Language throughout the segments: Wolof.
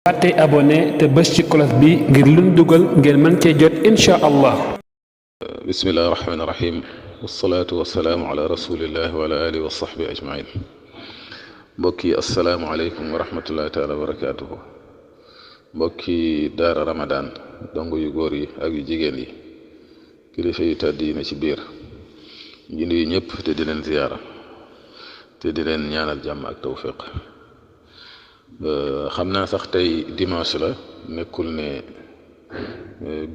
fàtte abonné te bës ci cloche bi ngir luñ dugal ngeen mën cee jot insha allah. bismillahi rahmaani rahim wasalaatu wasalaamu ala rasulillahi wa ala alihi wa sahbi ajmain. mbokk yi asalaamualeykum wa rahmatullahi taala wa barakaatuhu. mbokki daara Ramadan dong yu góor yi ak yu jigéen yi kilifa yu tàdd yi ne ci biir ñu nuyu ñëpp te di leen ziyaara te di leen ñaanal jàmm ak tawfiq. xam naa sax tey dimanche la nekkul ne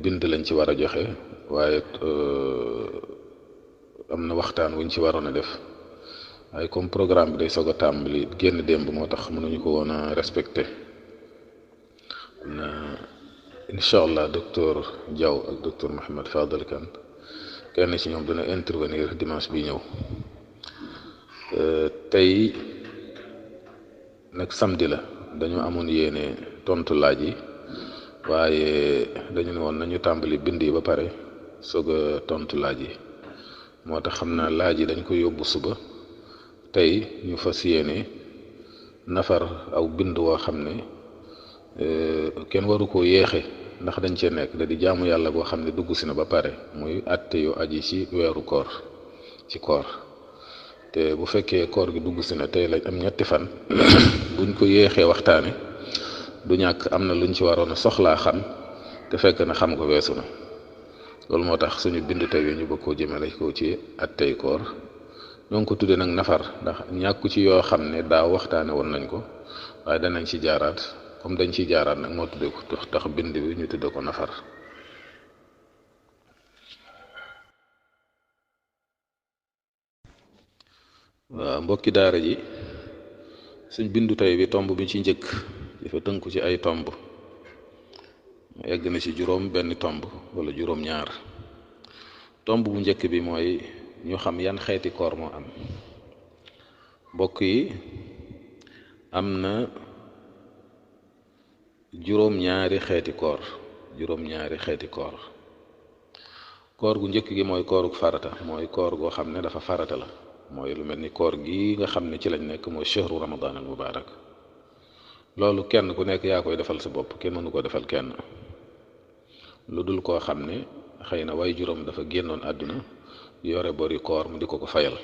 bind lañ ci war a joxe waaye am na waxtaan wuñ ci waroon a def waaye comme programme bi day soog a tàmbali génn démb moo tax mënuñu ko woon a respecté. na incha allah docteur Diaw ak docteur Mohamed Fadel Kane kenn ci ñoom dina intervenir dimanche bi ñëw. tey nag samedi la dañu amoon yéene tontu laaj yi waaye dañu ne woon nañu tàmbali bind yi ba pare soog a tontu laaj yi moo tax xam naa laaj yi dañ ko yóbbu suba tey ñu fas yéene nafar aw bind woo xam ne kenn waru koo yéexe ndax dañ cee nekk da di jaamu yàlla boo xam ne dugg si na ba pare muy àtte yu aji ci weeru koor ci koor te bu fekkee koor gi dugg si na tey lañ am ñetti fan buñ ko yéexee waxtaane du ñàkk am na luñ ci waroon a soxlaa xam te fekk na xam ko weesu na loolu moo tax suñu bind tey ñu bëgg koo jëmale ko ci àttey koor ñoo ngi ko tuddee nag nafar ndax ñàkku ci yoo xam ne daaw waxtaane woon nañ ko waaye danañ ci jaaraat comme dañ ciy jaaraat nag moo tuddee ko tax bind bi ñu tuddee ko nafar. waaw mbokki daara ji suñ bindu tey bi tomb bi ci njëkk dafa tënku ci ay tomb egg na ci juróom benn tomb wala juróom ñaar. tomb bu njëkk bi mooy ñu xam yan xeeti koor moo am. mbokk yi am na juróom ñaari xeeti koor koor gu njëkk gi mooy kooruk farata mooy koor goo xam ne dafa farata la mooy lu mel ni koor gi nga xam ne ci lañ nekk mooy shahru ramadan al mubarak loolu kenn ku nekk yaa koy defal sa bopp kenn mënu ko defal kenn lu dul koo xam ne xëy na way juróom dafa génnoon àdduna yore bori koor mu di ko fayal.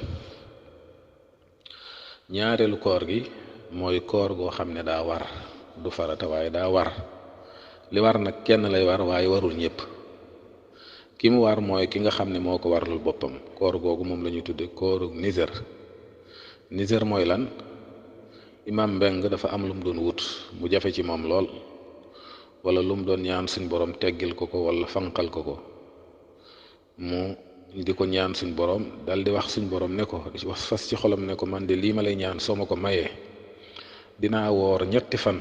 ñaareelu koor gi mooy koor goo xam ne daa war du farata waaye daa war li war nag kenn lay war waaye warul ñëpp ki mu war mooy ki nga xam ne moo ko warlul boppam koor googu moom la ñuy tudde kooru niser mooy lan. imam Mbeng dafa am lu mu doon wut mu jafe ci moom lool wala lu mu doon ñaan suñ borom teggil ko ko wala fanqal ko mu di ko ñaan suñ borom dal di wax suñ borom ne ko wax fas ci xolam ne ko man de lii ma lay ñaan soo ma ko mayee dinaa woor ñetti fan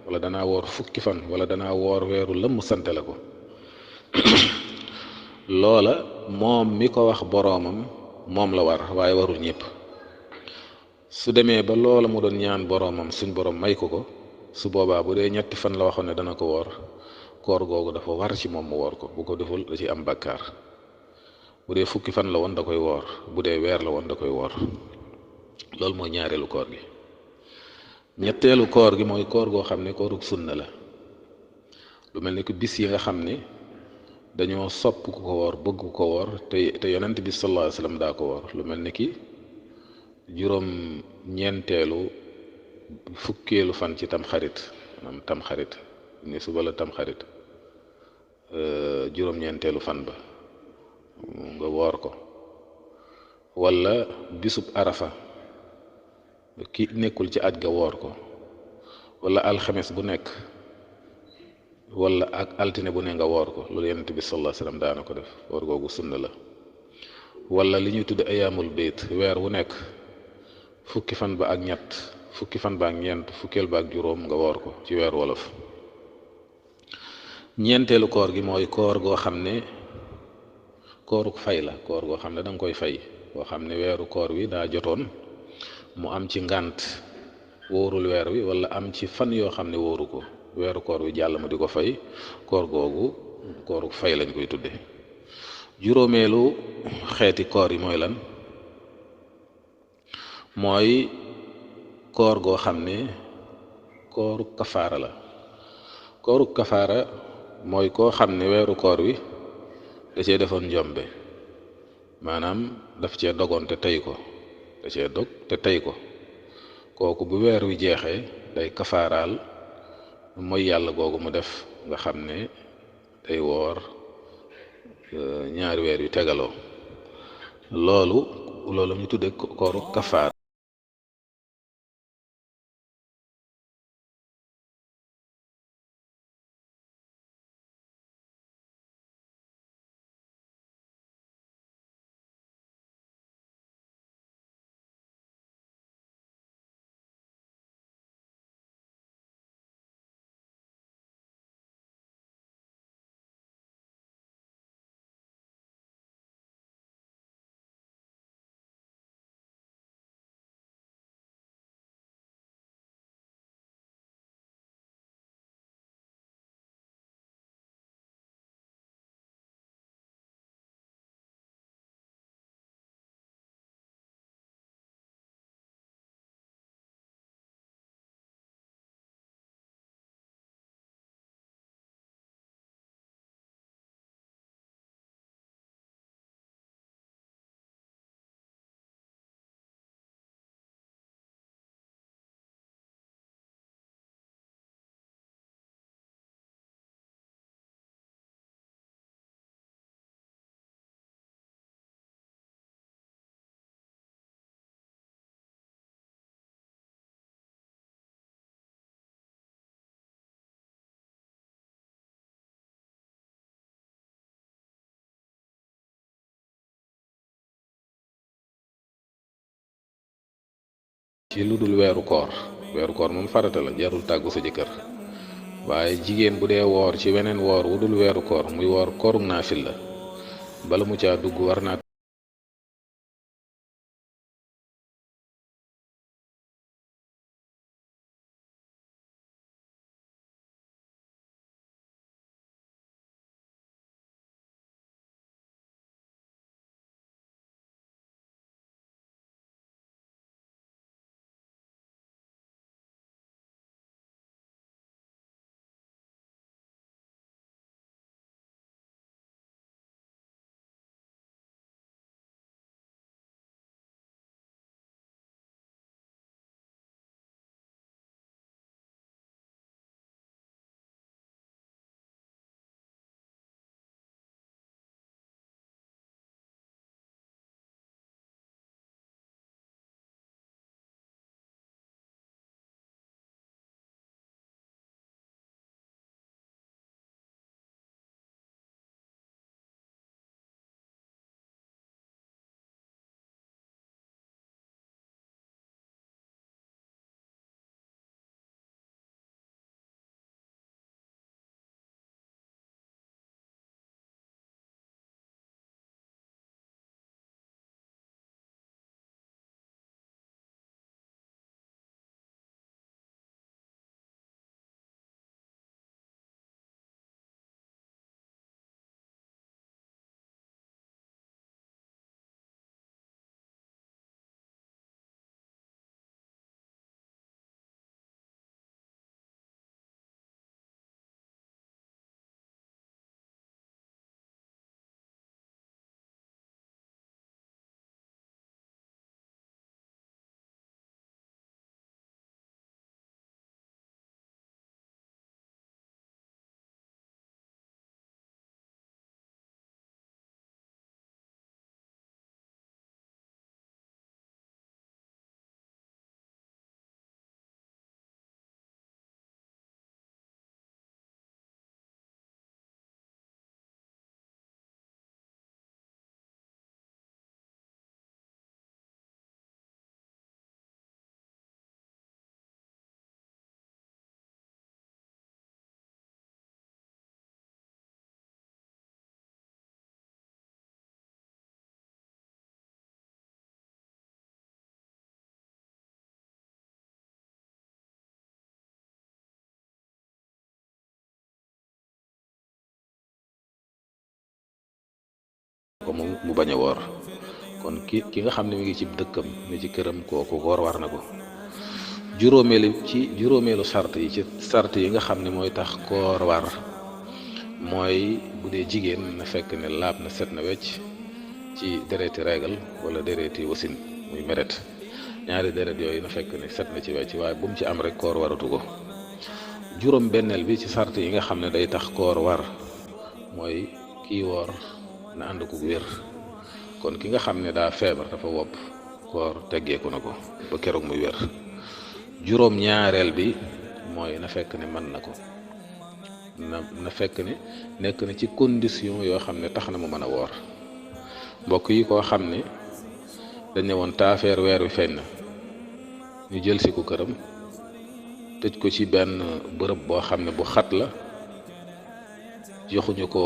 wala danaa woor fukki fan wala danaa woor weeru lëmm sante la ko. loola moom mi ko wax boroomam moom la war waaye warul ñëpp. su demee ba loola mu doon ñaan boroomam suñ boroom may ko su boobaa bu dee ñetti fan la waxoon ne dana ko woor koor googu dafa war ci moom mu woor ko bu ko deful da ci am bàkkaar. bu dee fukki fan la woon da koy woor bu dee weer la woon da koy woor loolu mooy ñaareelu koor gi. ñetteelu koor gi mooy koor goo xam ne koorug sunna la lu mel ni que bis yi nga xam ne dañoo sopp ku ko woor bëgg ku ko woor te yonent bi sallallahu alayhi wasallam daa ko woor lu mel ni ki juróom ñeenteelu fukkeelu fan ci tamxarit maanaam tamxarit ni suba la tamxarit juróom ñeenteelu fan ba nga woor ko wala bisub arafa ki nekkul ci aj ga woor ko wala alxames bu nekk wala ak altine bu ne nga woor ko loolu yonent bi sallallahu alayhi wasallam daana ko def woor googu sunna la. wala li ñuy tudd ayaamul bayt weer wu nekk fukki fan ba ak ñett fukki fan ba ak ñeent fukkeel ba ak juróom nga woor ko ci weer wolof. ñeenteelu koor gi mooy koor goo xam ne kooruk fay la koor goo xam ne danga koy fay boo xam ne weeru koor wi daa jotoon mu am ci ngànt wóorul weer wi wala am ci fan yoo xam ne wóoru ko weeru koor wi jàll mu di ko fay koor googu kooruk fay lañ koy tudde. juróomeelu xeeti koor yi mooy lan mooy koor goo xam ne kooru kafaara la kooru kafaara mooy koo xam ne weeru koor wi da cee defoon njombe, maanaam daf cee dogoon te tey ko, da cee dog te tey ko. kooku bu weer wi jeexee day kafaaraal mooy yàlla googu mu def, nga xam ne day woor ñaari weer yu tegaloo. loolu ñu tudde kooru kafaara. ci lu dul weeru koor moom farata la, jarul tàggu sa jëkkër. waaye jigéen bu dee woor ci weneen woor wu dul weeru koor, muy woor koorug naafil la, bala mu caa dugg war naa ko mu bañ a woor. kon ki nga xam ne mi ngi ci dëkkam ne ci këram, kooku woor war na ko. juróomeelu sart yi ci sart yi nga xam ne mooy tax koor war mooy bu dee jigéen na fekk ne laab na set na wecc ci dereti régal wala dereti wasin muy meret ñaari deret yooyu na fekk ne set na ci wecc waaye bu mu ci am rek koor waratu ko. juróom benneel bi ci sart yi nga xam ne day tax koor war mooy kii woor na ànd ko wér kon ki nga xam ne daa feebar dafa wopp koor teggeeku na ko ba keroog muy wér. juróom ñaareel bi mooy na fekk ne mën na ko na fekk ne nekk na ci condition yoo xam ne tax na mu mën a woor. mbokk yi koo xam ne dañ ne woon taafeer weer wi feeñ na ñu jël si ko këram tëj ko ci benn bërëb boo xam ne bu xat la joxuñu ko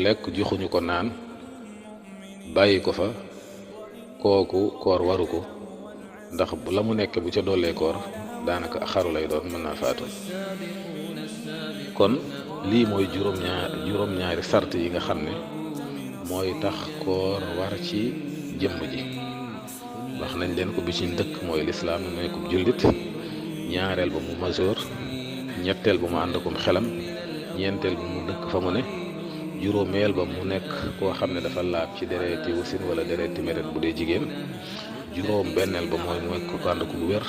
lekk joxuñu ko naan bàyyi ko fa kooku koor waru ko ndax la mu nekk bu ca dollee koor daanaka xaru lay doon mën naa faatu. kon lii mooy juróom-ñaari sart yi nga xam ne mooy tax koor war ci jëmm ji wax nañ leen ko bi ci ndëkk mooy lislaam mooy ko jullit, ñaareel ba mu majeur, ñetteel ba mu ànd akum xelam, ñeenteel ba mu dëkk fa mu ne, juróomeel ba mu nekk koo xam ne dafa laab ci dereeti wasin wala dereeti meret bu dee jigéen, juróom benneel ba mooy ko ànd ku wér,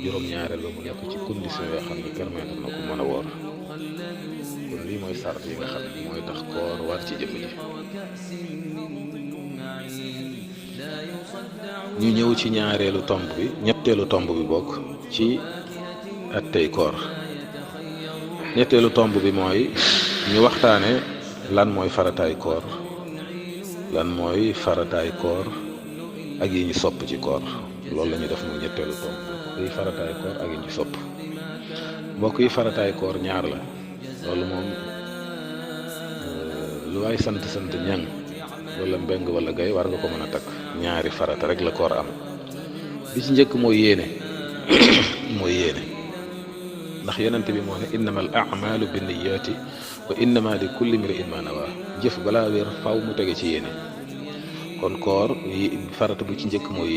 juróom ñaareel ba mu nekk ci condition yoo xam ne permettre na ko mën a woor. kon lii mooy sart yi nga xam ne mooy tax koor war ci jëmm ji. ñu ñëw ci ñetteelu tomb bi bokk ci attey koor. ñetteelu tomb bi mooy ñu waxtaane lan mooy farataay koor ak yi ñu sopp ci koor. loolu la ñuy def muy ñetteelu tomb yi farataay koor ak yi ñu sopp. mbokk yi farataay koor ñaar la, loolu moom lu waay sant ñang wala mbeng wala gay war nga ko mën a takk. ñaari farata rek la koor am. bi ci njëkk mooy yéene ndax yonent bi moo ne innamal a'malu binniyati wa innama li kulli imri'in ma nawa. jëf balaa wér faw mu tege ci yéene. kon koor farata bu ci njëkk mooy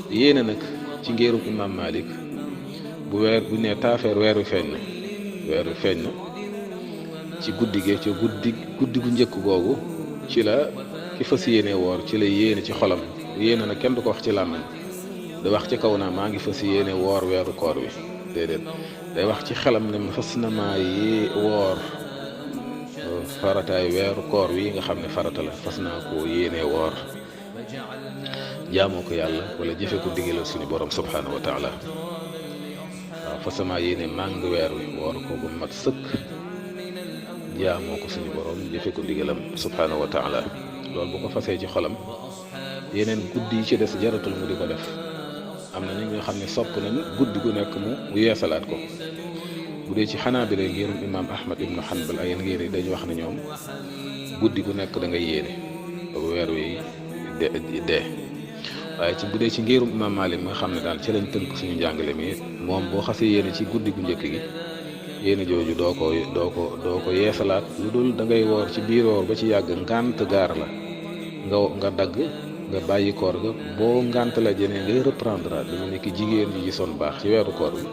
yéene nag ci ngéerum imam Malik bu ne taafeer weer wi feeñ na ci guddi gu njëkk googu ci la ki fas yéene woor ci la yéene ci xolam. yéene nag kenn du ko wax ci làmmiñ da wax ci kaw naa maa ngi fas yéene woor weeru koor wi déedéet, day wax ci xelam ne fas na maa woor farataay weeru koor wi nga xam ne farata la, fas naa ko yéene woor jaamoo ko yàlla wala jëfe ko ndigalal suñu borom subhanahu wa taala. waaw fas na maa yéene màng weer wi woor ko bu mat sëkk jaamoo ko suñu borom jëfe ko ndigalam subhanahu wa taala. loolu bu ko fasee ci xolam yeneen guddi yi ci des jaratul mu di ko def. am na ñi nga xam ne sopp nañ guddi gu nekk mu yeesalaat ko. bu dee ci Xanaabila ngirum imaam Ahmad ibnu Hanbal ay ngir yi dañu wax ne ñoom guddi gu nekk da ngay yéene ba weer wi dee. waaye bu dee ci ngirum imaam Maalik nga xam ne daal ci lañ tënk suñu njàngale mi moom boo xasee yéene ci guddi gu njëkk gi yéene jooju doo ko yeesalaat lu dul da ngay woor ci biir woor ba ci yàgg ngànt gaar la nga dagg nga bàyyi koor ga. boo ngànt la jeneen ngay reprendre dañu nekk jigéen ji gisoon baax ci weeru koor bi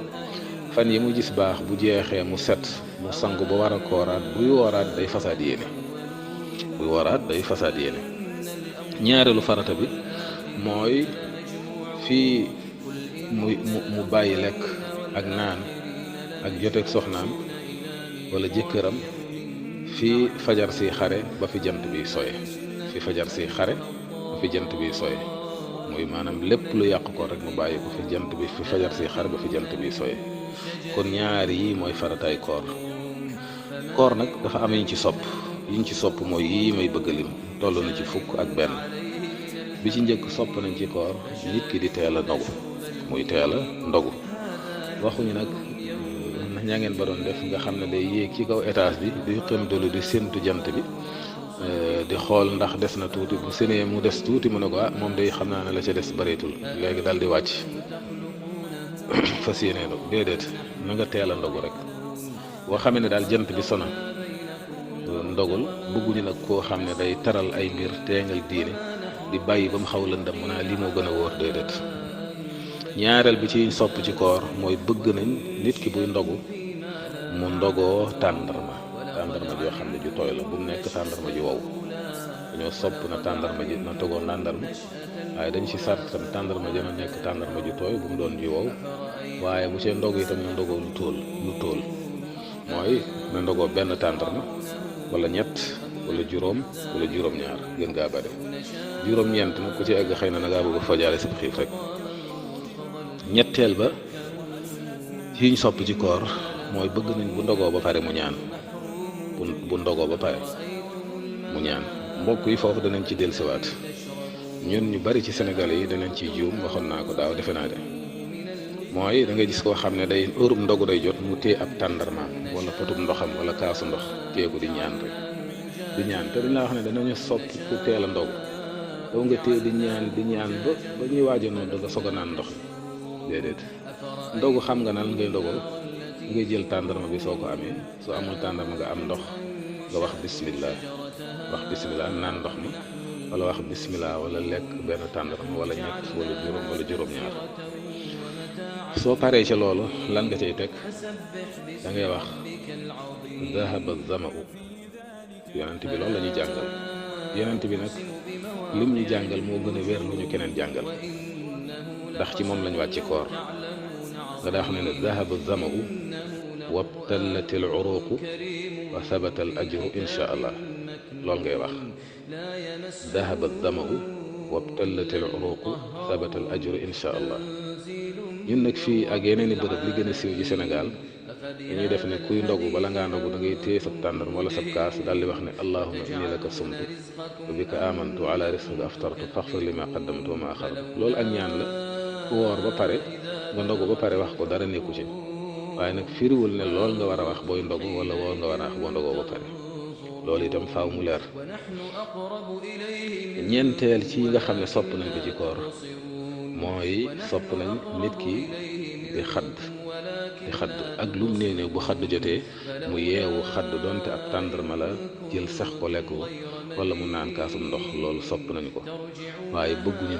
fan yi mu gis baax bu jeexee mu set mu sangu ba war a kooraat buy wooraat day fasaad yéene. ñaareelu farata bi mooy fii mu bàyyi lekk ak naan ak joteeg soxnaam wala jëkkëram fii fajar si xare ba fi jant bi soye. muy maanaam lépp lu yàq ko rek mu bàyyi ko fi fajar si xare ba fi jant bi soye. kon ñaari yi mooy farataay koor nag dafa am yiñ ci sopp mooy yii may bëgg lim toll na ci fukk ak benn. bi ci njëkk sopp nañ ci koor nit ki di teel a ndogu waxuñu nag ña ngeen ba doon def nga xam ne day yéeg ci kaw étage bi di xëmtalu di séntu jant bi di xool ndax des na tuuti bu sénee mu des tuuti mu ne ko moom day xam naa ne la ca des bareetul léegi dal di wàcc fas yéenee dog. déedéet na nga teel a ndogu rek boo xamee ne daal jant bi sona ndogul. bëgguñu nag koo xam ne day taral ay mbir teengal diine di bàyyi ba mu xaw lëndam mu naa lii moo gën a wóor. déedéet ñaareel bi ci sopp ci koor mooy bëgg nañ nit ki buy ndogu mu ndogoo tàndarma joo xam ne ju tooy la bu mu nekk tàndarma ju wow. dañoo sopp na tàndarma ji na togoo tàndarma waaye dañ ci sart tam tàndarma ji na nekk tàndarma ju tooy bu mu doon ju wow, waaye bu see ndog itam na ndogoo lu tóol mooy na ndogoo benn tàndarma wala ñett wala juróom wala juróom-ñaar gën gaa bari. juróom-ñeent nag ku ci egg xëy na ngaa bëgg a fajaale sa xiif rek. ñetteel ba yiñ sopp ci koor mooy bëgg nañ bu ndogoo ba pare mu ñaan bu ndogoo ba pare mu ñaan. mbokk yi foofu danañ ci dellusiwaat ñun ñu bari ci Sénégalais yi danañ ciy juum, waxoon naa ko daaw defe naa de mooy da ngay gis koo xam ne day heure ndogu day jot mu téye ab tàndarmaam wala potub ndoxam wala kaasu ndox téegu di ñaan rek di ñaan te dañ laa wax ne danañu sopp ku teel a ndogu doo nga téye di ñaan ba ñuy waajo noonu nga soog a naan ndox déedéet. ndogu xam nga nan ngay ndogoo ngay jël tàndarma bi soo ko amee soo amul tàndarma nga am ndox nga wax bismillah naan ndox mi wala wax bismillah wala lekk benn tàndarma wala ñett wala juróom wala juróom-ñaar. soo paree ca loolu lan nga cay teg da ngay wax dahaba zama'u. yonent bi loolu la ñuy jàngal. yonent bi nag lim ñu jàngal moo gën a wér lu ñu keneen jàngal ndax ci moom lañ wàcc koor nga daa xam ne dahaba zama'u wabtallati al uruqu wa thabata al ajru insha allah. loolu ngay wax dahaba zama'u wabtallati al uruqu thabata al ajru insha allah. ñun nag fii ak yeneen i bërëb li gën a siiw ci Sénégal dañuy def ne kuy ndogu bala ngaa ndogu da ngay téye sab tàndarma wala sab kaas daal di wax ne allahumma inni laka sumtu wa bika amantu ala rizqika aftartu faghfir li ma qaddamtu wa ma axartu. loolu ak ñaan la ku woor ba pare nga ndogu ba pare wax ko dara nekku ci, waaye nag firiwul ne lool nga war a wax booy ndogu wala woor nga war a wax boo ndogoo ba pare. loolu itam faaw mu leer. ñeenteel ci nga xam ne sopp nañ ko ci koor mooy sopp nañ nit ki di xadd ak lum néew bu xadd jotee mu yeewu xadd donte ab tàndarma la jël sax ko lekk ko wala mu naan kaasum ndox. loolu sopp nañ ko, waaye bëgguñu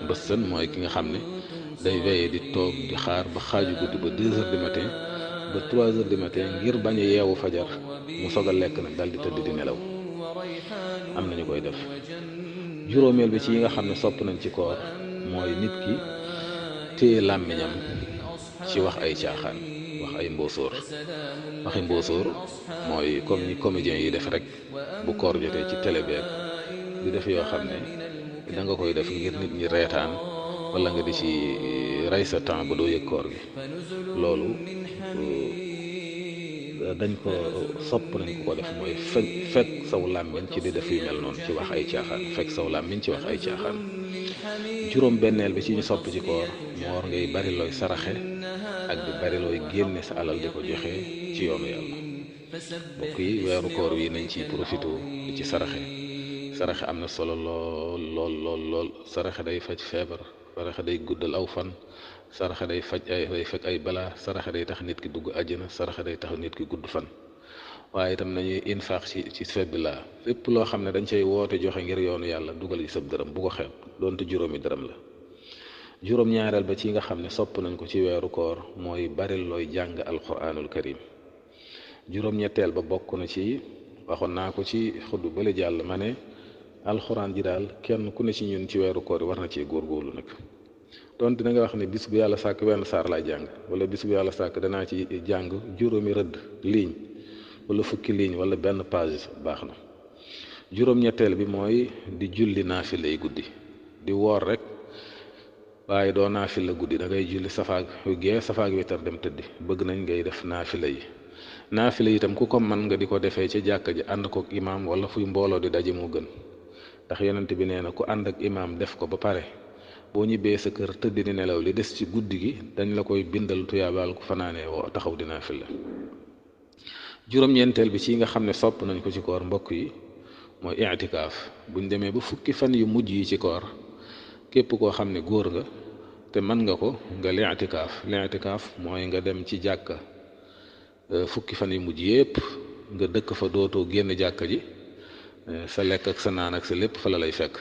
mbëstën mooy ki nga xam ne day weye di toog di xaar ba xaaju guddi ba 2 heures du matin ba 3 heures du matin ngir bañ a yeewu fajar mu soog a lekk nag dal di tëdd di nelaw. am nañu koy def. juróomeel bi ci yi nga xam ne sopp nañ ci koor mooy nit ki téye làmmiñam ci wax ay caaxaan, wax ay mbóosóor. waxi mbóosóor mooy comme ni comédiens yi def rek bu koor jotee ci télé beeg di def yoo xam ne da nga koy def ngir nit ñi reetaan wala nga di ci rey sa temps ba doo yëg koor gi. loolu dañ ko sopp nañ ko def mooy fekk saw làmmiñ ci di def yu mel noonu ci wax ay caaxaan, fekk saw làmmiñ ci wax ay caaxaan. juróom benneel bi ci ñu sopp ci koor moor ngay bari looy saraxe ak di bari looy génne sa alal di ko joxe ci yoonu yàlla. mbokk yi weeru koor wi nañ ci profité di ci saraxe am na solo lool. saraxe day faj feebar, saraxe day guddal aw fan, saraxe day fekk ay balaa, saraxe day tax nit ki dugg àjjana, saraxe day tax nit ki gudd fan. waaye itam nañuy infaax ci sabilillah lépp loo xam ne dañ cay woote joxe ngir yoonu yàlla dugal ci sab dërëm bu ko xeeb doonte juróomi dërëm la. juróom-ñaareel ba ci nga xam ne sopp nañ ko ci weeru koor mooy bari looy jàng alquranul karim. juróom-ñetteel ba bokk na ci waxoon naa ko ci xuddu bale jàll ma ne alxuraan ji daal kenn ku ne ci ñun ci weeru koor yi war na ci góorgóorlu nag. donte da nga wax ne bis bu yàlla sàkk wenn saar laay jàng wala bis bu yàlla sàkk danaa ci jàng juróomi rëdd ligne wala fukki ligne wala benn page baax na. juróom-ñetteel bi mooy di julli naafila yi guddi di woor rek waaye doo naafila guddi da ngay julli safaak witar dem tëddi. bëgg nañ ngay def naafila yi. naafila itam ku ko mën nga di ko defee ci jàkka ji ànd kook imaam wala fuy mbooloo di daje moo gën, ndax yonent bi nee na ku ànd ak imaam def ko ba pare boo ñibbee sa kër tëdd di nelaw li des ci guddi gi dañ la koy bindal tuyaabaal ku fanaanee woo taxaw di naafila. juróom-ñeenteel bi ci nga xam ne sopp nañ ko ci koor mbokk yi mooy i'tikaaf. buñ demee ba fukki fan yu mujj yi ci koor képp koo xam ne góor nga te mën nga ko nga li'tikaaf mooy nga dem ci jàkka fukki fan yu mujj yépp nga dëkk fa dootoo génn jàkka ji, sa lekk ak sa naan ak sa lépp fa la lay fekk.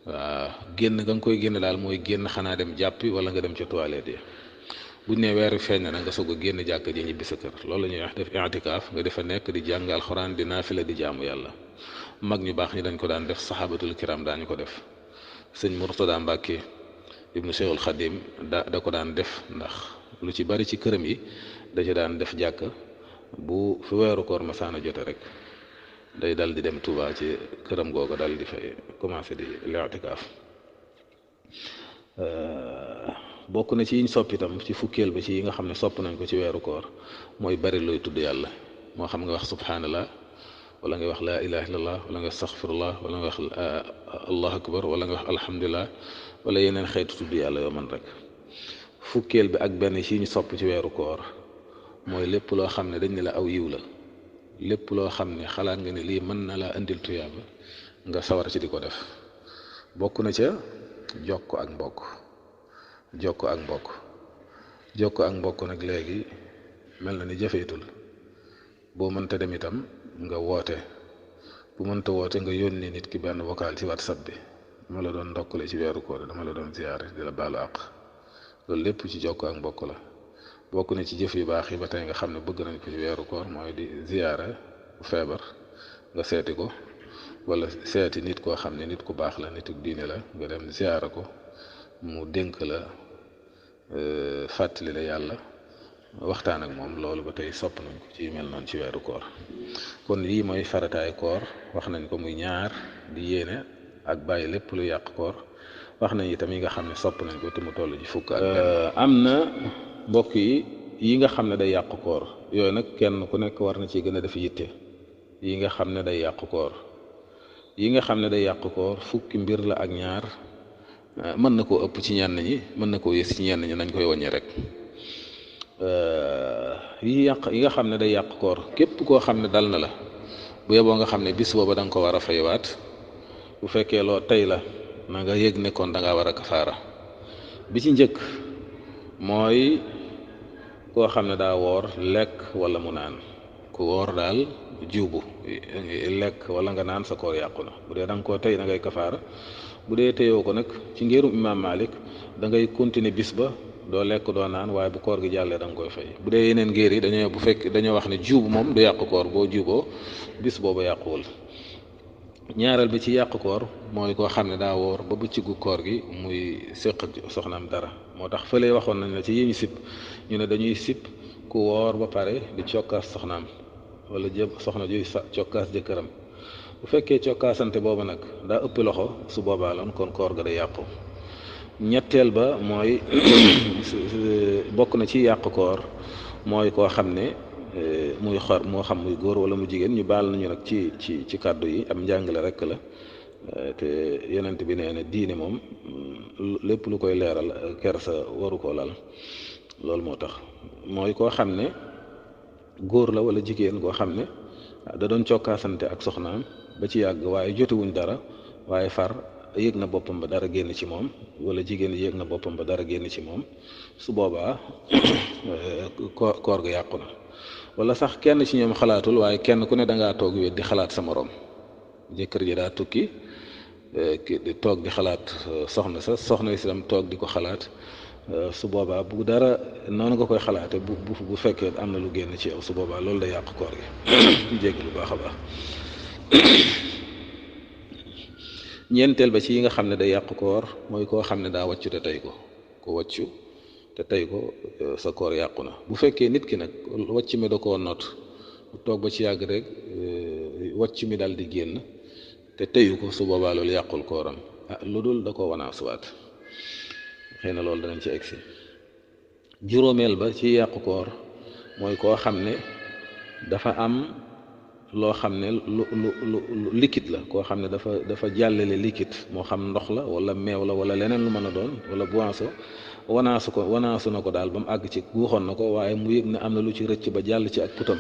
waaw génn nga koy génn daal mooy génn xanaa dem jàppi wala nga dem ca toilette yi buñ ne weer wi feeñ na nga soog a génn jàkk ji ñibbi sa kër loolu la ñuy wax def i'tikaaf nga defa nekk di jàng alxuraan di naafila di jaamu yàlla mag ñu baax ñi dañ ko daan def saxaabatul kiram daañu ko def sëñ Murtada Mbàkke ibnu Cheikhul Xadim da ko daan def ndax lu ci bari ci këram yi da ci daan def jàkk bu fi weeru koor masaana jote rek day dal di dem Touba ci këram googu dal di fay commencé di i'tikaaf bokk na ci yiñ sopp itam ci fukkeel ba ci yi nga xam ne sopp nañ ko ci weeru koor mooy bari looy tudd yàlla moo xam nga wax subhanallah wala nga wax laa ilaha illallah wala nga astaghfirullah wala nga wax allahu akbar wala nga wax alhamdulillah wala yeneen xeetu tudd yàlla yoo man rek fukkeel bi ak benn ci ñu sopp ci weeru koor mooy lépp loo xam ne dañ ne la aw yiw la lépp loo xam ne xalaat nga ne lii mën na laa indil tuyaaba nga sawar ci di ko def bokk na ca jokko ak mbokk jokko ak mbokk nag léegi mel na ni jafeetul boo mënta dem itam nga woote bu mënta woote nga yónnee nit ki benn vocal ci WhatsApp bi dama la doon ndokkale ci weeru koor dama la doon ziyaare di la baalu àq loolu lépp ci jokko ak mbokk la bokk na ci jëf yu baax yi ba tey nga xam ne bëgg nañ ko ci weeru koor mooy di ziyaare bu feebar nga seeti ko wala seeti nit koo xam ne nit ku baax la nitu diine la nga dem ziyaare ko mu dénk la fàttali la yàlla waxtaan ak moom loolu ba tey sopp nañ ko ci mel noonu ci weeru koor kon lii mooy farataay koor wax nañ ko muy ñaar di yéene ak bàyyi lépp lu yàq koor wax nañ itam yi nga xam ne sopp nañ ko te mu toll ci fukk ak am na mbokk yi nga xam ne day yàq koor yooyu nag kenn ku nekk war na ci gën a def yitte yi nga xam ne day yàq koor yi nga xam ne day yàq koor fukki mbir la ak ñaar mën na koo ëpp ci ñenn ñi mën na koo yées ci ñenn ñi nañ koy wàññi rek yi nga xam ne day yàq koor képp koo xam ne dal na la bu yeboo nga xam ne bis booba da nga ko war a faywaat bu fekkee loo tey la na nga yëg ne kon da ngaa war a kafaara bi ci njëkk mooy koo xam ne daa woor lekk wala mu naan ku woor daal juubu lekk wala nga naan sa koor yàqu na bu dee da nga koo tey da ngay kafaara bu dee teyoo ko nag ci ngéerum imaam Malik da ngay continuer bis ba doo lekk doo naan waaye bu koor gi jàllee da nga koy fay bu dee yeneen ngéer yi dañoo wax ne juubu moom du yàq koor boo juuboo bis boobu yàquwul ñaareel bi ci yàq koor mooy koo xam ne daa woor ba bëccëgu koor gi muy séq ak soxnaam dara moo tax fële waxoon nañ la ci yi ñu sib ñu ne dañuy sib ku woor ba pare di cokkaas soxnaam wala soxna juy cokkaas jëkkëram bu fekkee cokkaasante boobu nag daa ëpp loxo su boobaa loon kon koor ga day yàqu ñetteel ba mooy bokk na ci yàq koor mooy koo xam ne muy xor moo xam muy góor wala mu jigéen ñu baal nañu nag ci kàddu yi am njàngale rek la te yonent bi nee na diine moom lépp lu koy leeral kersa waru koo lal loolu moo tax mooy koo xam ne góor la wala jigéen koo xam ne da doon cokkaasante ak soxnaam ba ci yàgg waaye jotewuñ dara waaye far yëg na boppam ba dara génn ci moom wala jigéen yëg na boppam ba dara génn ci moom su boobaa koor ga yàqu na wala sax kenn ci ñoom xalaatul waaye kenn ku ne dangaa toog wet di xalaat sa morom jëkkër ji daa tukki di toog di xalaat soxna islam toog di ko xalaat su boobaa bu dara noonu nga koy xalaate bu fekkee am na lu génn ci yow su boobaa loolu day yàq koor gi di jéggi lu baax a baax ñeenteel ba ci yi nga xam ne day yàq koor mooy koo xam ne daa wàccu te tey ko ku wàccu te tey ko sa koor yàqu na bu fekkee nit ki nag wàcc mi da koo noot bu toog ba ci yàgg rek wàcc mi daal di génn te teyu ko su boobaa loolu yàqul kooram lu dul da ko wanaasuwaat xëy na loolu danañ ci egsi juróomeel ba ci yàqu koor mooy koo xam ne dafa am loo xam ne lu liquide la koo xam ne dafa jàllale liquide moo xam ndox la wala meew la wala leneen lu mën a doon wala boisson wanaasu na ko daal ba mu àgg ci guuxoon na ko waaye mu yëg ne am na lu ci rëcc ba jàll ci ak putam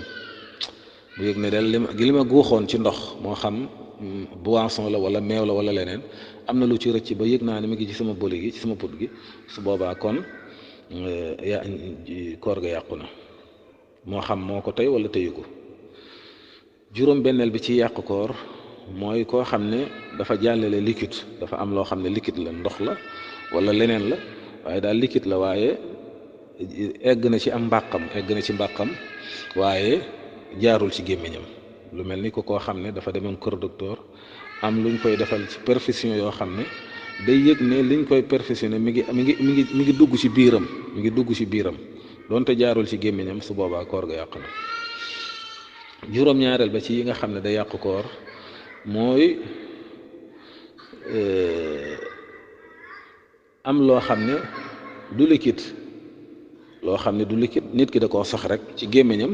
mu yëg ne del li ma guuxoon ci ndox moo xam boisson la wala meew la wala leneen am na lu ci rëcc ba yëg naa ne mi ngi ci sama boli gi ci sama put gi su boobaa kon koor ga yàqu na moo xam moo ko tey wala teyu ko juróom benneel bi ci yàq koor mooy koo xam ne dafa jàllale liquide, dafa am loo xam ne liquide la, ndox la wala leneen la, waaye daal liquide la, waaye egg na ci am mbàqam, egg na ci mbàqam waaye jaarul ci gémmiñam. lu mel ni ko koo xam ne dafa demoon kër docteur am luñ koy defal ci perfusion yoo xam ne day yëg ne liñ koy perfusionné mi ngi dugg ci biiram, mi ngi dugg ci biiram donte jaarul ci gémmiñam, su boobaa koor ga yàqu na. juróom-ñaareel ba ci yi nga xam ne day yàqu koor mooy am loo xam ne du liquide, loo xam ne du liquide, nit ki da koo sax rek ci gémmiñam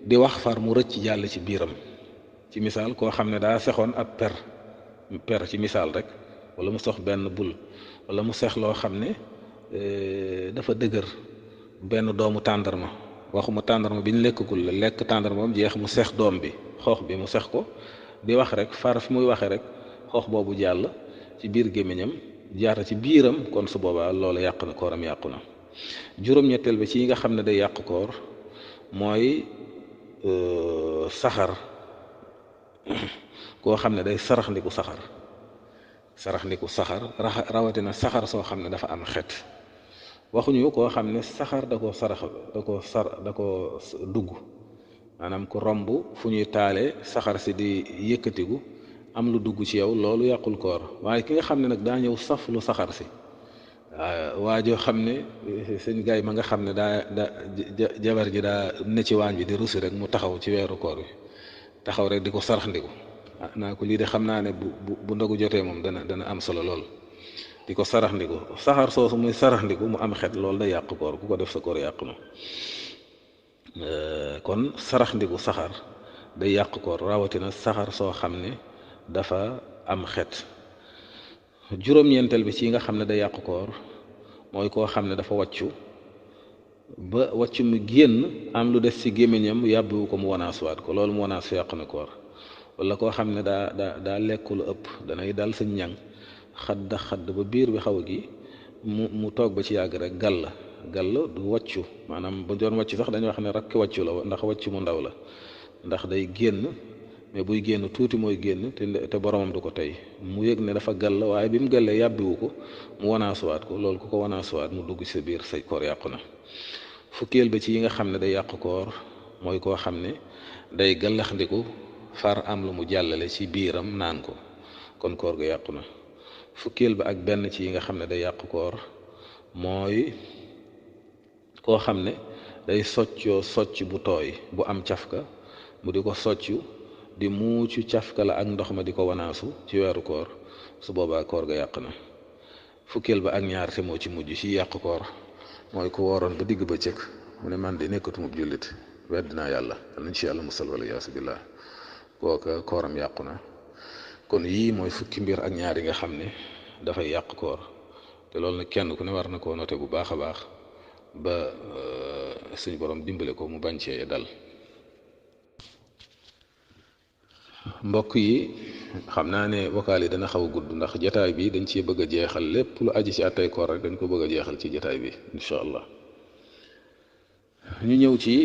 di wax far mu rëcc jàll ci biiram. ci misaal koo xam ne daa sexoon ab per ci misaal rek, wala mu sox benn bul, wala mu sex loo xam ne dafa dëgër, benn doomu tàndarma, waxuma tàndarma bi ñu lekkagul la, lekk tàndarma mu jeex mu sex doom bi, xoox bi mu sex ko di wax rek, far fi muy waxee rek xoox boobu jàll ci biir gémmiñam jaarta ci biiram, kon su boobaa loolu yàq na, kooram yàqu na. juróom-ñetteel ba ci yi nga xam ne day yàq koor mooy saxar. koo xam ne day saraxndiku saxar, rawatina saxar soo xam ne dafa am xet. waxuñu koo xam ne saxar da ko dugg, maanaam ku romb fu ñuy taale saxar si di yëkkatigu am lu dugg ci yow, loolu yàqul koor. waaye ki nga xam ne nag daa ñëw saf lu saxar si, waa joo xam ne sëñ gaay ma nga xam ne jabar ji daa ne ci waañ bi di rusi rek mu taxaw ci weeru koor bi, taxaw rek di ko saraxndiku, naa ko lii de xam naa ne bu ndogu jotee moom dana am solo lool, di ko saraxndiku. saxar soosu muy saraxndiku mu am xet, loolu day yàq koor, ku ko def sa koor yàqu na. kon saraxndiku saxar day yàq koor, rawatina saxar soo xam ne dafa am xet. juróom-ñeenteel bi ci nga xam ne day yàq koor mooy koo xam ne dafa wàccu ba wàccu mu génn am lu des ci gémmiñam yàbbiwu ko mu wanaasuwaat ko, loolu mu wanaasu yàq na koor. wala koo xam ne daa lekk lu ëpp, danay dal sa ñaŋ xadd ba biir bi xaw a gi mu toog ba ci yàgg rek gàll du wàccu, maanaam bu doon wàccu sax dañuy wax ne rakk wàccu la, ndax wàccu mu ndaw la, ndax day génn, mais buy génn tuuti mooy génn te boromam du ko tey. mu yëg ne dafa gàll, waaye bi mu gàllee yàbbiwu ko mu wanaasuwaat ko, loolu ku ko wanaasuwaat mu dugg ci sa biir, say koor yàqu na. fukkeel ba ci yi nga xam ne day yàq koor mooy koo xam ne day gallaxndiku far am lu mu jàllale ci biiram naan ko, kon koor ga yàqu na. fukkeel ba ak benn ci yi nga xam ne day yàq koor mooy koo xam ne day soccoo socc bu tooy bu am cafka, mu di ko soccu di muucu cafka la ak ndox ma di ko wanaasu ci weeru koor, su boobaa koor ga yàq na. fukkeel ba ak ñaar te moo ci mujj ci yàq koor mooy ku wooroon ba digg bëccëg mu ne man de nekkatuma jullit, wedd naa yàlla, nañ ci yàlla musal wala yaasu billah, kooka kooram yàqu na. kon yii mooy fukki mbir ak ñaar yi nga xam ne dafay yàq koor, te loolu nag kenn ku ne war na koo noté bu baax a baax ba suñ borom dimbale ko mu bañ cee dal. mbokk yi xam naa ne vocal yi dana xaw a gudd ndax jataay bi dañ cee bëgg a jeexal lépp lu aji ci àttay koor rek dañ ko bëgg a jeexal ci jataay bi incha allah. ñu ñëw ci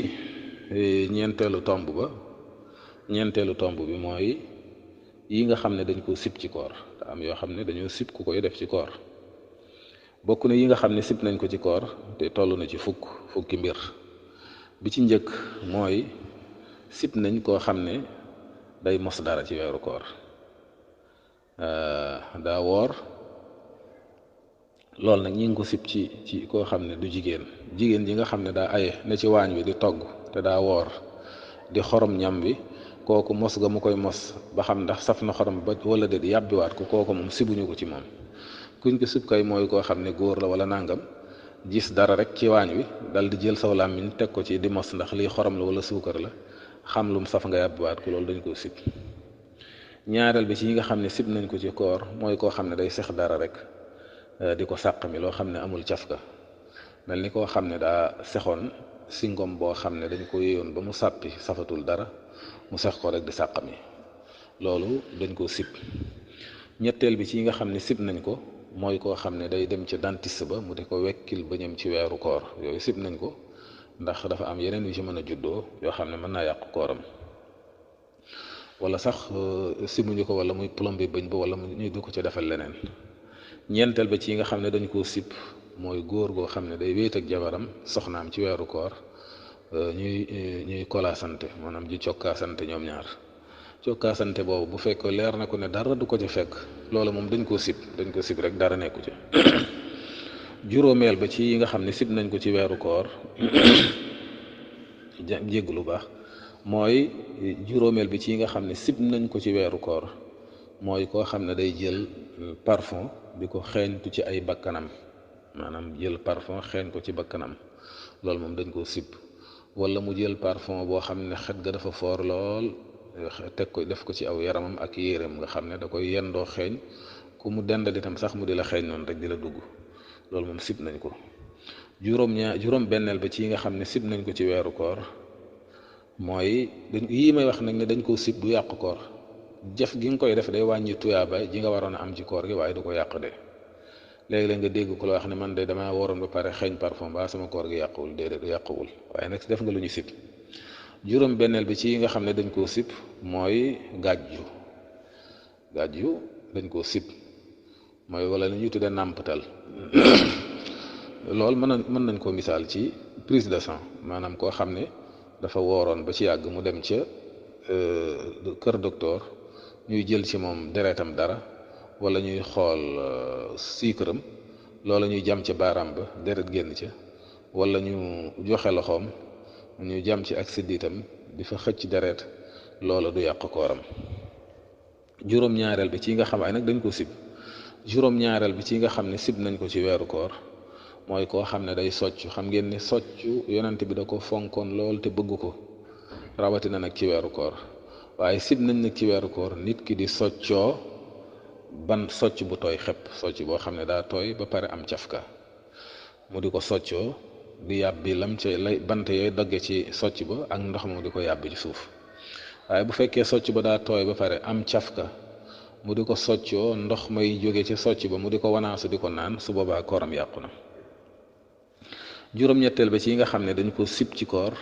ñeenteelu tomb bi mooy yi nga xam ne dañ ko sib ci koor, te am yoo xam ne dañoo sib ku koy def ci koor. bokk na yi nga xam ne sib nañ ko ci koor te toll na ci fukki mbir. bi ci njëkk mooy sib nañ koo xam ne day mos dara ci weeru koor, daa woor, loolu nag ñi ngi ko sib ci koo xam ne du jigéen ji nga xam ne daa aye ne ci waañ wi di togg te daa woor di xorom ñam wi, kooku mos ga mu koy mos ba xam ndax saf na xorom ba wala déet yàbbiwaat ko, kooku moom sibuñu ko ci moom. kuñ ko sib kay mooy koo xam ne góor la wala nangam, gis dara rek ci waañ wi dal di jël saw làmmiñ teg ko ci di mos ndax lii xorom la wala suukar la, xam lum saf nga yàbbiwaat ko, loolu dañ ko sib. ñaareel bi ci yi nga xam ne sib nañ ko ci koor mooy koo xam ne day sex dara rek di ko sàq mi, loo xam ne amul cafka, mel ni koo xam ne daa sexoon singom boo xam ne dañ ko yéeyoon ba mu sàppi safatul dara mu sex ko rek di sàq mi, loolu dañ ko sib. ñetteel bi ci yi nga xam ne sib nañ ko mooy koo xam ne day dem ci dentiste ba mu di ko wekkil bëñam ci weeru koor, yooyu sib nañ ko ndax dafa am yeneen yu ci mën a juddoo yoo xam ne mën naa yàqu kooram. wala sax simuñu ko wala muy plomber bëñ ba wala ñu du ko ci defal leneen. ñeenteel ba ci yi nga xam ne dañ koo sib mooy góor goo xam ne day wéet ak jabaram soxnaam ci weeru koor ñuy kolaasante maanaam ji cokkaasante ñoom ñaar cokkaasante boobu bu fekkee leer na ko ne dara du ko ci fekk loola moom dañ ko sib rek dara nekku ci. juróomeel ba ci yi nga xam ne sib nañ ko ci weeru koor jégg lu baax mooy juróomeel bi ci yi nga xam ne sib nañ ko ci weeru koor mooy koo xam ne day jël parfum di ko xeeñtu ci ay bakkanam maanaam jël parfum xeeñ ko ci bakkanam loolu moom dañ koo sib. wala mu jël parfum boo xam ne xet ga dafa foor lool teg ko def ko ci aw yaramam ak yéreem nga xam ne da koy yendoo xeeñ ku mu dendal itam sax mu di la xeeñ noonu rek di la dugg loolu moom sib nañ ko. juróom benneel ba ci yi nga xam ne sib nañ ko ci weeru koor mooy yii may wax nag ne dañ koo sib du yàq koor jëf gi nga koy def day wàññi tuyaaba ji nga waroon a am ci koor gi waaye du ko yàq de. léegi-léeg nga dégg ku la wax ne man de damaa waroon ba pare xeeñ parfum ba sama koor gi yàquwul déedéet du yàquwul waaye nag def nga lu ñu sib. juróom benneel bi ci yi nga xam ne dañ koo sib mooy gàjju dañ koo sib mooy wala lu ñuy tudde nàmpatal loolu mën nañ koo misaal ci prise de sang maanaam koo xam ne dafa wooroon ba ci yàgg mu dem ca kër docteur ñuy jël ci moom deretam dara wala ñuy xool siikaram loola ñuy jam ci baaraam ba deret génn ca wala ñu joxe loxoom ñu jam ci ak siddiitam di fa xëcc deret loola du yàq kooram. juróom-ñaareel bi ci nga xam ay nag dañ ko sib juróom-ñaareel bi ci nga xam ne sib nañ ko ci weeru koor mooy koo xam ne day socc xam ngeen ni socc yonent bi da ko fonkoon lool te bëgg ko rawatina nag ci weeru koor waaye sib nañ nag ci weeru koor nit ki di soccoo ban socc bu tooy xepp socc boo xam ne daa tooy ba pare am cafka mu di ko soccoo di yàbbi lam ci lay bant yooyu dogge ci socc ba ak ndox mu di ko yàbbi ci suuf waaye bu fekkee socc ba daa tooy ba pare am cafka mu di ko soccoo ndox may jóge ci socc ba mu di ko wanaasu di ko naan su boobaa kooram yàqu na. juróom-ñetteel ba ci yi nga xam ne dañ ko sib ci koor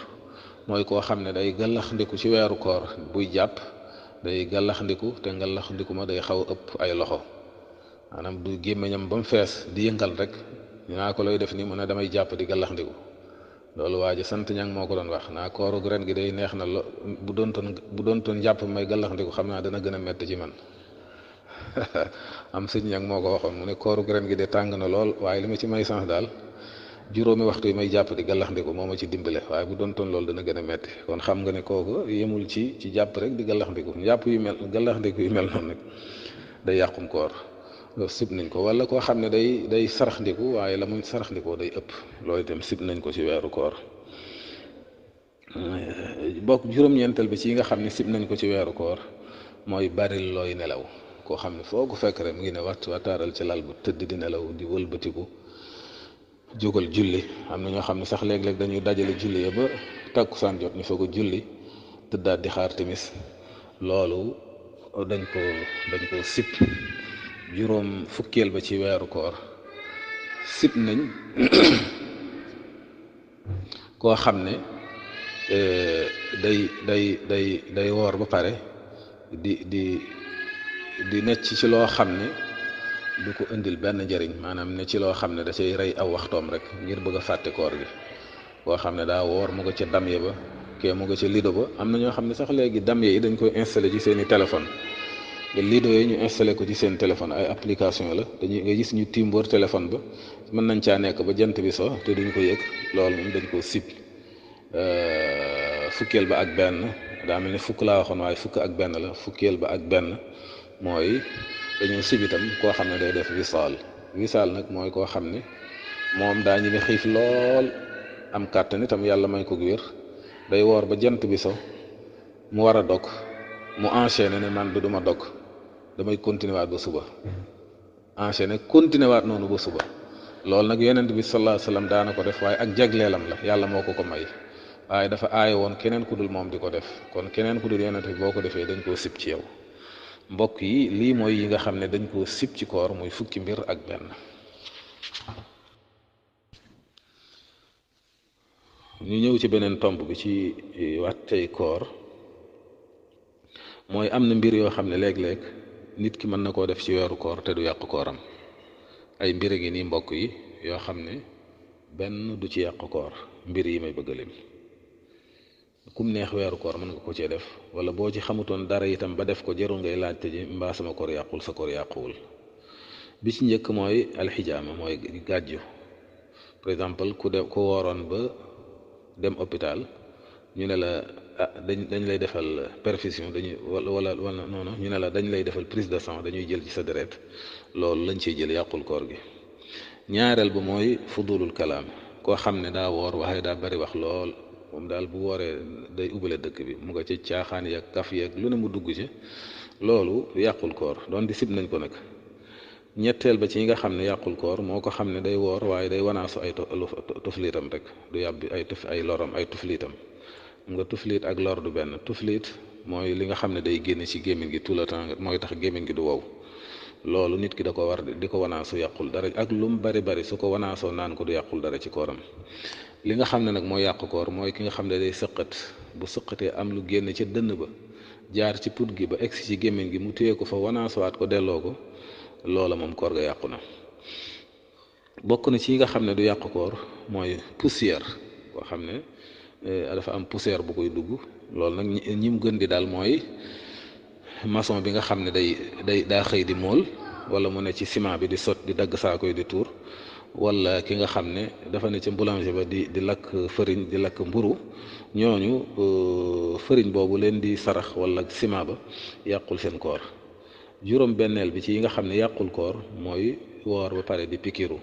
mooy koo xam ne day gàllaxndiku ci weeru koor buy jàpp day gàllaxndiku te gàllaxndiku ma day xaw ëpp ay loxo maanaam du gémmiñam ba mu fees di yëngal rek naa ko looy def nii mu ne damay jàpp di gàllaxndiku loolu waa ji sant ñang moo ko doon wax naa kooru ren gi day neex na bu doontoon jàpp may gàllaxndiku xam naa dana gën a metti ci man am sëñ ñang moo ko waxoon mu ne kooru ren gi de tàng na lool waaye li ma ci may sens daal juróomi waxtu yi may jàpp di gàllaxndiku moo ma ci dimbale waaye bu doontoon loolu dana gën a metti kon xam nga ne kooku yemul ci jàpp rek di gàllaxndiku jàpp yu mel gàllaxndiku yu mel noonu nag day yàqum koor loolu sib nañ ko wala koo xam ne day saraxndiku waaye la muy saraxndikoo day ëpp loolu itam sib nañ ko ci weeru koor. bokk juróom-ñeenteel bi ci yi nga xam ne sib nañ ko ci weeru koor mooy bari looy nelaw koo xam ne foo ko fekk rek mu ngi ne wataaral ci lal bu tëdd di nelaw di wëlbatiku jógal julli am na ñoo xam ne sax léeg-léeg dañuy dajale julli ya ba takkusaan jot ñu soog a julli tëddaat di xaar timis loolu dañ ko sib. juróom fukkeel ba ci weeru koor sib nañ koo xam ne day woor ba pare di necc ci loo xam ne du ko indil benn njëriñ maanaam ne ci loo xam ne da cay rey aw waxtoom rek ngir bëgg a fàtte koor gi koo xam ne daa woor mu nga ca damye ba kee mu nga ca lido ba am na ñoo xam ne sax léegi damye yi dañ koy installé ci seeni téléphone ba lido yi ñu installé ko ci seen téléphone ay application la dañuy nga gis ñu tiimboor téléphone ba mën nañ caa nekk ba jant bi so te duñ ko yëg loolu moom dañ koo sib. fukkeel ba ak benn daa mel ne fukk laa waxoon waaye fukk ak benn la fukkeel ba ak benn mooy dañoo sib itam koo xam ne day def wisaal nag mooy koo xam ne moom daa ñeme xiif lool am kàttan itam yàlla may ko wér day woor ba jant bi so mu war a dog mu enchaîné ne man duma dog damay continuer waat ba suba enchaîné continuer waat noonu ba suba loolu nag yonent bi sallallahu alayhi wasallam daana ko def waaye ak jagleelam la yàlla moo ko may waaye dafa aaye woon keneen ku dul moom di ko def kon keneen ku dul yonent bi boo ko defee dañ koo sib ci yow. mbokk yi lii mooy yi nga xam ne dañ koo sib ci koor muy fukki mbir ak benn. ñu ñëw ci beneen tomb bi ci wattey koor mooy am na mbir yoo xam ne léeg-léeg nit ki mën na koo def ci weeru koor te du yàq kooram. ay mbir a ngi nii mbokk yi yoo xam ne benn du ci yàq koor mbir yi may bëgg a lim kum neex weeru koor mën nga ko cee def wala boo ci xamutoon dara itam ba def ko jarul ngay laajte ji mbaa sama koor yàqul sa koor yàquwul. bi ci njëkk mooy alxijaama mooy gàjju. par exemple ku wooroon ba dem hôpital ñu ne la dañ lay defal perfusion dañuy wala noonu ñu ne la dañ lay defal prise de sang dañuy jël ci sa deret loolu lañ ciy jël yàqul koor gi. ñaareel ba mooy fudulul kalaam koo xam ne daa woor waaye daa bari wax lool moom daal bu wooree day ubbale dëkk bi mu nga ci caaxaan yeeg kaf yeeg lu ne mu dugg ci loolu yàqul koor doon di sib nañ ko nag. ñetteel ba ci yi nga xam ne yàqul koor moo ko xam ne day woor waaye day wanaasu ay tufliitam rek du yàbbi ay loram ay tufliitam nga tufliit ak lor du benn. tufliit mooy li nga xam ne day génn ci gémmiñ gi tout le temps mooy tax gémmiñ gi du wow loolu nit ki da ko war di ko wanaasu yàqul dara ak lu mu bari su ko wanaasoo naan ko du yàqul dara ci kooram. li nga xam ne nag mooy yàq koor mooy ki nga xam ne day sëqat bu sëqatee am lu génn ca dënn ba jaar ci put gi ba egsi ci gémmiñ gi mu téye ko fa wanaasuwaat ko delloo ko loola moom koor ga yàqu na. bokk na ci yi nga xam ne du yàq koor mooy poussière koo xam ne dafa am poussière bu koy dugg loolu nag ñi mu gën di daal mooy maçon bi nga xam ne daa xëy di mool wala mu ne ci ciment bi di sot di dagg saako yi di tuur wala ki nga xam ne dafa ne ca boulanger ba di lakk fëriñ di lakk mburu ñooñu fëriñ boobu leen di sarax wala ciment ba yàqul seen koor. juróom benneel bi ci yi nga xam ne yàqul koor mooy woor ba pare di pikiru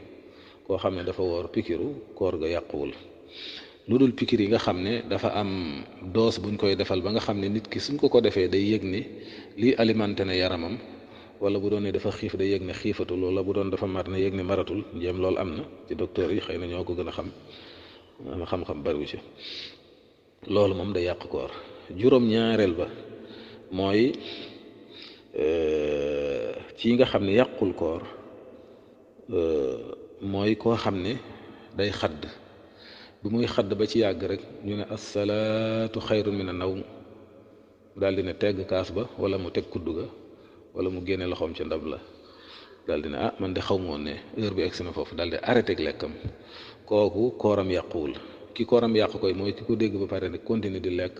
koo xam ne dafa woor pikiru koor ga yàquwul lu dul pikir yi nga xam ne dafa am dose buñ koy defal ba nga xam ne nit ki suñ ko defee day yëg ni lii alimenté na yaramam wala bu doon ne dafa xiif day yëg ne xiifatul wala bu doon dafa mar ne yëg ne maratul njéem loolu am na ci docteur yi xëy na ñoo ko gën a xam bariwu ci loolu moom day yàq koor. juróom ñaareel ba mooy ci yi nga xam ne yàqul koor mooy koo xam ne day xadd bi muy xadd ba ci yàgg rek ñu ne assalaatu xayrun mina nawm daal di ne tegg kaas ba wala mu teg kuddu ga wala mu génne loxoom ca ndab la daal di ne man de xaw ma woon ne heure bi egsi na foofu daal di arrêté ak lekkam kooku kooram yàquwul. ki kooram yàqu koy mooy ki ko dégg ba pare ne continuer di lekk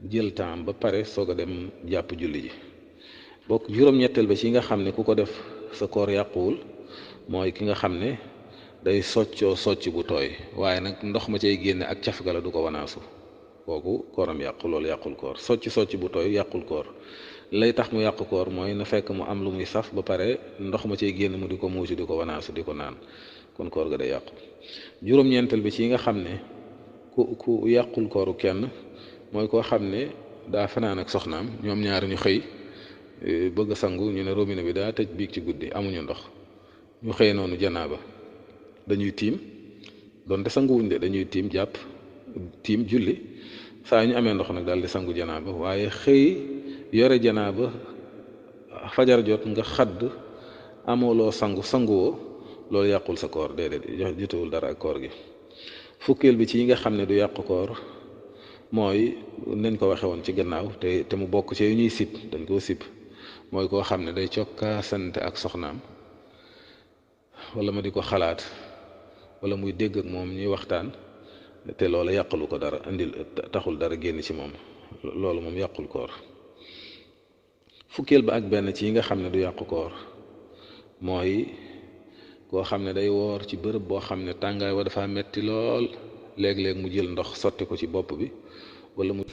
jël temps ba pare soog a dem jàpp julli ji. bokk juróom-ñetteel ba ci nga xam ne ku ko def sa koor yàquwul mooy ki nga xam ne day soccoo socc bu tooy waaye nag ndox ma cay génne ak caf ga la du ko wanaasu kooku kooram yàqu loolu yàqul koor. socc bu tooy yàqul koor lay tax mu yàqu koor mooy na fekk mu am lu muy saf ba pare ndox ma cay génn mu di ko muucu di ko wanaasu di ko naan kon koor ga day yàqu. juróom-ñeenteel bi ci nga xam ne ku yàqul kooru kenn mooy koo xam ne daa fanaan ak soxnaam ñoom ñaar ñu xëy bëgg a sangu ñu ne robinet bi daa tëj biig ci guddi amuñu ndox ñu xëy noonu janaaba dañuy tiim donte sanguwuñ de dañuy tiim jàpp tiim julli saa ñu amee ndox nag daal di sangu janaaba waaye xëy yore janaaba fajar jot nga xadd amooloo sanguwoo loolu yàqul sa koor déedéet jotewul dara ak koor gi. fukkeel bi ci yi nga xam ne du yàq koor mooy nañ ko waxe woon ci gannaaw te mu bokk ci yu ñuy sib dañ koo sib mooy koo xam ne day cokkaasante ak soxnaam wala ma di ko xalaat wala muy dégg ak moom ñuy waxtaan te loolu yàqalu ko dara taxul dara génn ci moom loolu moom yàqul koor. fukkeel ba ak benn ci yi nga xam ne du yàqu koor mooy koo xam ne day woor ci bërëb boo xam ne tàngaay wa dafa metti lool léeg-léeg mu jël ndox sotti ko ci bopp bi wala mu.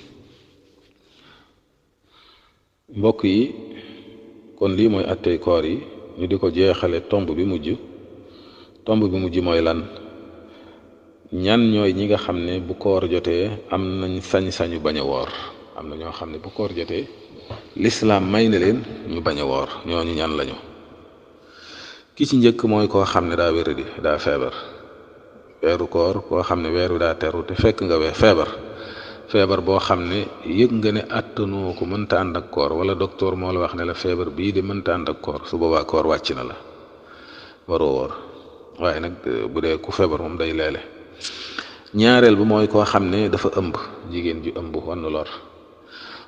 mbokk yi kon lii mooy attey koor yi ñu di ko jeexale tomb bi mujj mooy lan ñan ñooy ñi nga xam ne bu koor jotee am nañ sañ-sañu bañ a woor. am na ñoo xam ne bu koor jotee lislaam may na leen ñu bañ a woor ñooñu ñan lañu. ki ci njëkk mooy koo xam ne daa wéradi daa feebar weeru koor koo xam ne weer wi daa teru te fekk nga feebar boo xam ne yëg nga ne attanoo ko mënta ànd ak koor wala docteur moo la wax ne la feebar bii de mënta ànd ak koor su boobaa koor wàcc na la waroo woor waaye nag bu dee ku feebar moom day leele. ñaareel bi mooy koo xam ne dafa ëmb jigéen ju ëmb wann lor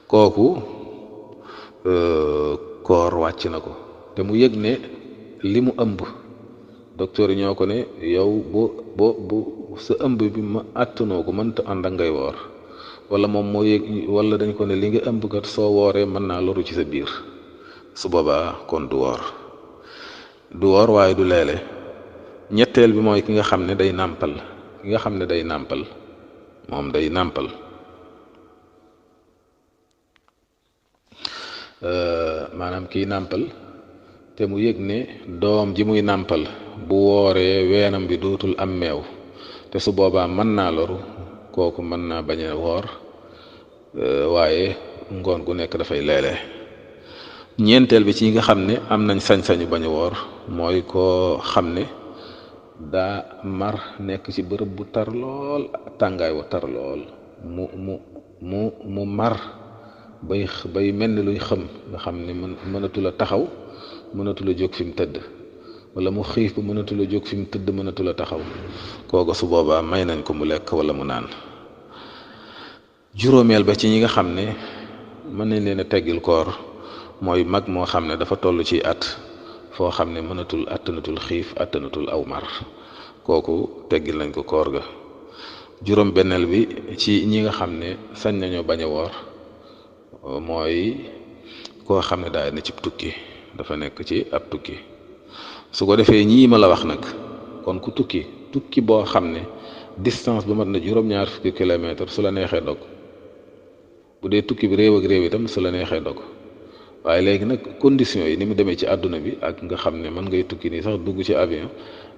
kooku koor wàcc na ko te mu yëg ne li mu ëmb docteur yi ñoo ko ne yow bu sa ëmb bi ma àttanoo ko mënta ànd ak ngay woor wala moom moo yëg wala dañ ko ne li nga ëmb kat soo wooree mën naa loru ci sa biir su boobaa kon du woor waaye du leele. ñetteel bi mooy ki nga xam ne day nàmpal moom day nàmpal maanaam kiy nàmpal te mu yëg ne doom ji muy nàmpal bu wooree weenam bi dootul am meew te su boobaa mën naa loru kooku mën naa bañ a woor waaye ngoon gu nekk dafay leele. ñeenteel bi ci ñi nga xam ne am nañ sañ-sañu bañ a woor mooy koo xam ne daa mar nekk ci bërëb bu tar lool tàngaay wa tar lool mu mar bay mel ni luy xëm nga xam ne mënatul a taxaw mënatul a jóg fi mu tëdd wala mu xiif ba mënatul a jóg fi mu tëdd mënatul a taxaw kooku su boobaa may nañ ko mu lekk wala mu naan. juróomeel ba ci ñi nga xam ne mën nañ leen a teggil koor mooy mag moo xam ne dafa toll ci at foo xam ne attanatul xiif attanatul aw mar kooku teggil nañ ko koor ga. juróom benneel bi ci ñi nga xam ne sañ nañoo bañ a woor mooy koo xam ne daay na ci tukki dafa nekk ci ab tukki su ko defee ñii ma la wax nag kon ku tukki boo xam ne distance bu mat na juróom-ñaar fukki kilomètre su la neexee dog bu dee tukki bi réew ak réew itam su la neexee dog waaye léegi nag conditions yi ni mu demee ci àdduna bi ak nga xam ne mën ngay tukki nii sax dugg ci avion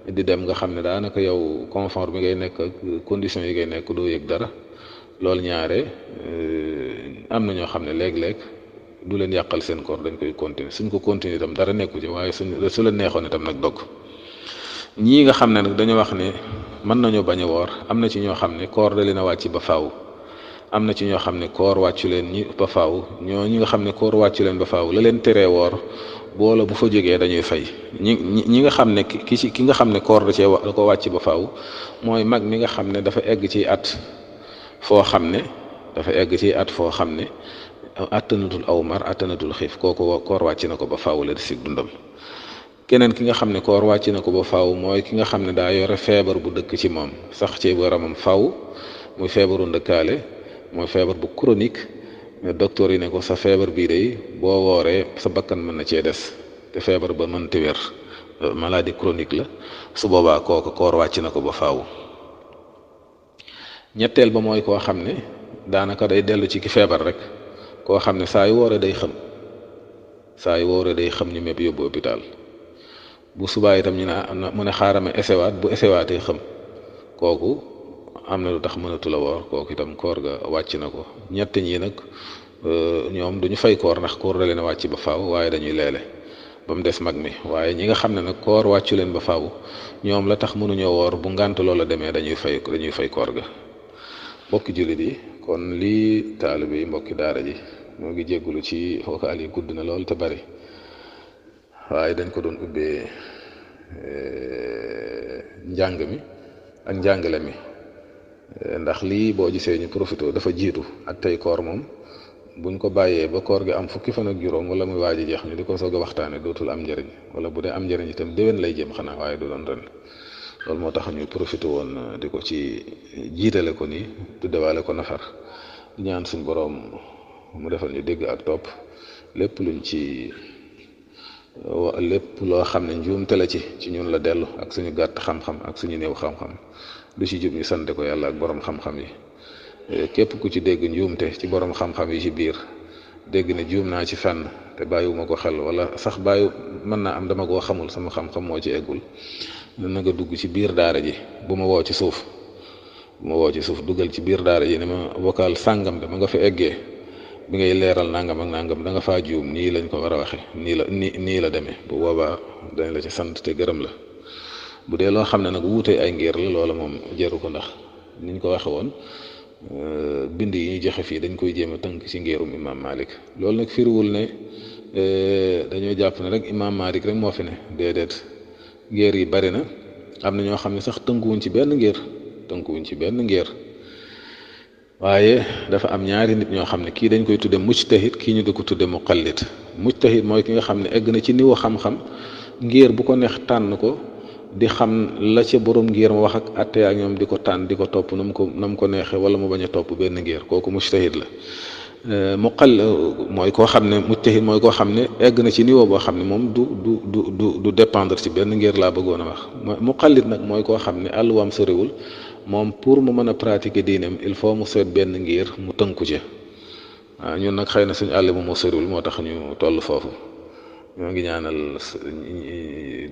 di dem nga xam ne daanaka yow confort bi ngay nekk ak conditions yi ngay nekk doo yëg dara loolu ñaare am na ñoo xam ne léeg-léeg du leen yàqal seen koor dañ koy continuer suñ ko continuer itam dara nekku ci waaye su la neexoon itam nag dog. ñii nga xam ne nag dañoo wax ne mën nañoo bañ a woor am na ci ñoo xam ne koor da leen a wàcc ba faaw am na ci ñoo xam ne koor wàccu leen ñi ba faaw ñi nga xam ne koor wàccu leen ba faaw la leen teree woor boola bu fa jógee dañuy fay ñi nga xam ne ki nga xam ne koor da ko wàcc ba faaw mooy mag mi nga xam ne dafa egg ci at foo xam ne attanatul aw mar attanatul xiif kooku koor wàcc na ko ba faaw la di sig dundam. keneen ki nga xam ne koor wàcc na ko ba faaw mooy ki nga xam ne daa yore feebar bu dëkk ci moom sax ci yaramam faaw muy feebaru ndëkkaale mooy feebar bu chronique docteur yi ne ko sa feebar bii day boo wooree sa bakkan mën na cee des te feebar ba mënti wér maladie chronique la su boobaa kooku koor wàcc na ko ba faaw. ñetteel ba mooy koo xam ne daanaka day dellu ci ki feebar rek koo xam ne saa yu wooree day xam ñu mépp yóbbu hôpital bu subaa itam ñu ne mu ne xaaral ma esewaat bu esewaatee xam kooku am na lu tax mënatu la woor kooku itam koor ga wàcc na ko. ñett ñi nag ñoom duñu fay koor ndax koor da leen a wàcc ba faaw waaye dañuy leele ba mu des mag mi waaye ñi nga xam ne nag koor wàccu leen ba faaw ñoom la tax mënuñoo woor bu ngànt loola demee dañuy fay koor ga. mbokki jullit yi kon lii taalibe yi mbokki daara ji moo ngi jéggulu ci vocal yi gudd na lool te bari waaye dañ ko doon ubbee njàng mi ak njàngale mi ndax lii boo gisee ñu profité dafa jiitu ak tey koor moom buñ ko bàyyee ba koor gi am fukki fan ak juróom wala muy waaj a jeex ñu di ko soog a waxtaane dootul am njëriñ wala bu dee am njëriñ itam déwén lay jëm xanaa waaye du doon ren loolu moo tax ñu profité woon di ko ci jiitale ko nii tuddewaale ko nafar di ñaan suñ boroom mu defal ñu dégg ak topp lépp loo xam ne njuumte la ci ñun la dellu ak suñu gàtt xam-xam ak suñu néew xam-xam lu ci jub ñu sante ko yàlla ak borom xam-xam yi képp ku ci dégg njuumte ci borom xam-xam yi ci biir dégg ne juum naa ci fànn te bàyyiwuma ko xel wala sax mën naa am dama koo xamul sama xam-xam moo ci eggul na nga dugg ci biir daara ji bu ma woo ci suuf dugal ci biir daara ji ne ma vocal sàngam de ma nga fa eggee bi ngay leeral nangam ak nangam da nga faa juum nii lañ ko war a waxe nii la demee bu boobaa dañ la ci sant te gërëm la bu dee loo xam ne nag wuute ay ngir la loola moom jëru ko ndax niñ ko waxe woon bind yi ñuy joxe fii dañ koy jéem a tënk ci ngirum imam Malik loolu nag firiwul ne dañoo jàpp ne rek imam Malik rek moo fi ne déedéet ngir yi bari na am na ñoo xam ne sax tënkuwuñ ci benn ngir waaye dafa am ñaari nit ñoo xam ne kii dañ koy tudde mujtahid kii ñu di ko tudde muqallid. mujtahid mooy ki nga xam ne egg na ci niveau xam-xam ngir bu ko neex tànn ko di xam la ca borom ngir mu wax ak atte ak ñoom di ko tànn di ko topp na mu ko neexee wala mu bañ a topp benn ngir kooku mujtahid la. mooy koo xam ne mujtahid mooy koo xam ne egg na ci niveau boo xam ne moom du dépendre ci benn ngir laa bëggoon a wax. muqallid nag mooy koo xam ne àlluwaam soriwul moom pour mu mën a pratiquer diineem il faut mu seet benn ngir mu tënku ci waaw ñun nag xëy na suñu àll bu mu soriwul moo tax ñu toll foofu. ñoo ngi ñaanal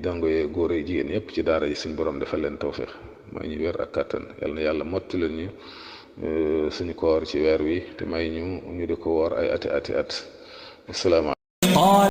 dongo yee góor yi jigéen yëpp ci daara ji suñu borom defal leen tawféex may ñu wér ak kàttan yal na yàlla motti leen ñu suñu koor ci weer wi te may ñu di ko woor ay ati at. asalaamaaleykum.